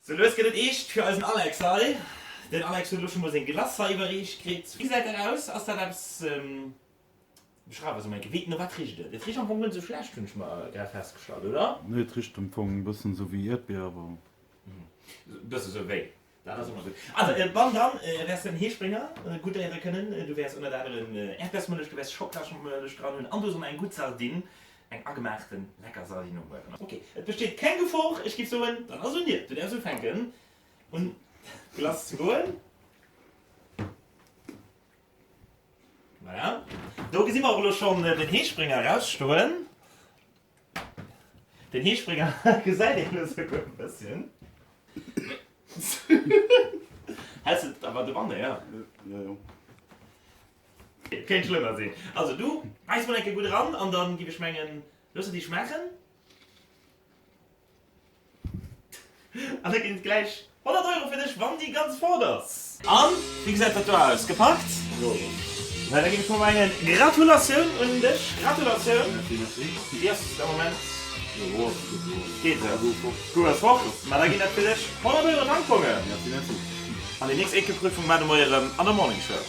Sou lues gëtt et eescht fir eisen Alex hei. Den Alex huet elo scho mol seng Glace hei iwwerreecht kritt. Wéi gesäit dat aus? Ass dat eppes, beschreif eis emol eng Kéier, wéi, no wat richt et? Et richt am Fong guer net sou schlecht, hunn ech mer grad festgestallt, oder? Nee, et richt am Fong e bëssen sou wéi Ierdbier, awer. E bësse sou wéi, dat ass ëmmer gutt. Also, wann dann wäers de en Heesprénger goûtéiere kënnen. Du wäers ënnert anerem Äerdbeersmëllech, du wäers Schoklasmëllech dran hunn an du hues och nach eng gutt Sardinn. Eng agemaachten lecker Sardine um Uewen. Ok, et besteet keng Gefor, ech giff soen, dann ass un dir, du däerfs ufänken un d'Glace ze goen. Voilà, do gesi mer och elo schonn den Heesprénger erausstoen. Den Heesprénger gesäit een elo souguer e bësschen. Häls de et awer dobanne, jo? Jo, jo. Et kéint schlëmmer sinn. Also du bäiss mol eng Kéier gutt eran an dann giff ech mengen, looss et déi schmaachen. An da ginn et gläich 100 Euro fir dech, wann déi ganz fort ass. An wéi gesäit dat do aus? Gepackt? Jo. Well da giff ech mol mengen, Gratulatioun un dech, Gratulatioun. Merci, merci. Wéi ass et am Moment? Jo, ass gutt. Geet esou. Gutt ass fort. Ma da ginn dat fir dech 100 Euro Tankbongen. Merci, merci. An déi nächst Ekelprüfung maache mer erëm an der Morning Show.